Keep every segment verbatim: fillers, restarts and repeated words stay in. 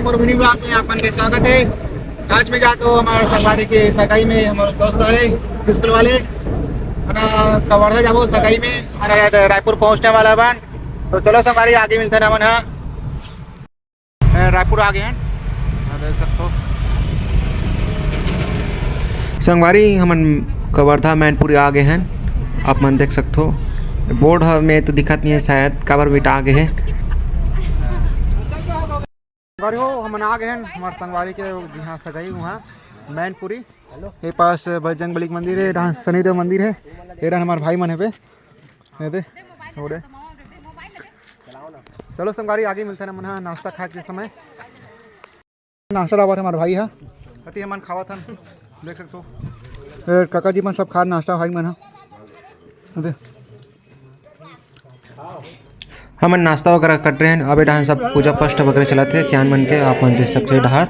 मोर mini vlog में आप मन के स्वागत है। आज मैं जात हों हमर संगवारी के सगाई में, हमर दोस्त वाले, स्कूल वाले, है ना, कवर्धा जाबो सगाई में, है ना, रायपुर पहुंचने वाला बन। तो चलो संगवारी, आगे मिलते हैं हमन, हाँ। ए, रायपुर आ गे हन। हाँ, देख सकथो। संगवारी, हमन कवर्धा मैनपुरी आ गे हन। आप मन देख सकथो, board ह में तो दिखत नहीं है शायद, काबर मिटा गे हे। संगवारी हो, हमन आ गे हन हमर संगवारी के जिहाँ सगाई उहाँ मैनपुरी। ये पास बजरंग बली के मंदिर है, डहान शनिदेव मंदिर है, ये डहान हमर भाई मन हेबे। ये दे, ओड़े। चलो संगवारी, आगे मिलते हैं हमन हा नाश्ता खाए के समय। नाश्ता डालत हे हमर भाई हा। अति हमन खावत हन, देख सकथो। ए, काका जी मन सब खा नाश्ता भाई मन हा। ये दे। हमन नाश्ता वगैरह कर रहे हैं। अब ये डहान सब पूजा पाठ वगैरह चलत हे, सियान मन के आप मन देख सकथो डहार।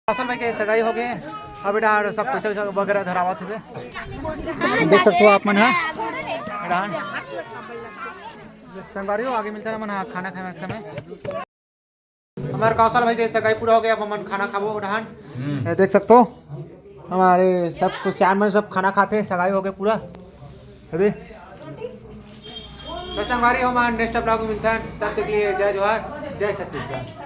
कौशल भाई के सगाई हो गे, अब डहान सब पइसा वइसा वगैरह धरावत हेबे। देख सकथो आप मन हा। संगवारी हो, आगे मिलते हैं हमन हा खाना खाए के समय। हमर कौशल भाई के सगाई पूरा हो गे, अब हमन खाना खाबो डहान। हम्म। ये देख सकथो, हमर सब तो सियान मन सब खाना खाथे, सगाई हो गे पूरा। ये दे। बस संगवारी हो, हमन next vlog में मिलते हैं, तब तक के लिए जय जोहार, जय छत्तीसगढ़।